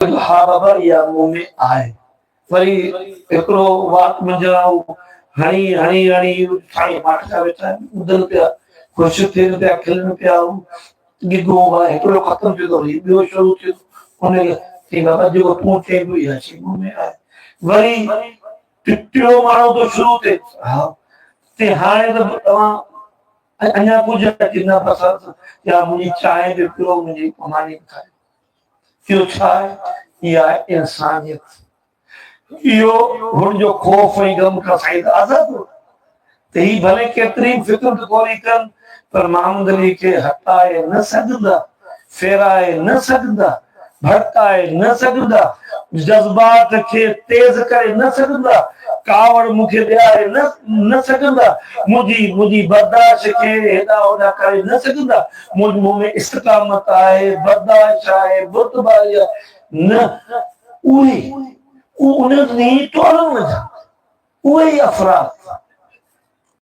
ها بابا اها مون ۾ آهي. وري هڪڙو وات منجهان هڻي هڻي هڻي سائين ماٺ ڪيا ويٺا آهن، ٻڌن پيا، خوش ٿين پيا، کلن پيا. گگو هڪڙو ختم ٿيو ته وري ٻيو شروع ٿيو. ان کي چئي بابا جيڪو تون چئين پيو اها شيء مون ۾ آهي. وري ٽيون ماڻهو ٿو شروع ٿئي، ها تي هاڻي ته توهان اڃا ڪجهه اچي نه بس يا منهنجي چانهه به پيو، منهنجي ماني به کايو. اهو ڇا آهي؟ اها آهي انسانيت. اهو هن جو خوف ۽ غم کان سائين ته آزاد هو ته هي ڀلي ڪيتري به فڪر ٽڪوري ڪن پر محمد علي کي هٽائي نه سگهندا، ڦيرائي نه سگهندا، ڀڙڪائي نه سگهندا، جذبات کي تيز ڪري نه سگهندا، ڪاوڙ مون کي ڏياري نه نه سگهندا، منهنجي منهنجي برداشت کي هيڏانهن هوڏانهن ڪري نه سگهندا، مون ۾ استقامت آهي، برداشت آهي، بردباري آهي، نه اهي انهن ٽولن منجهان اهي ئي افراد.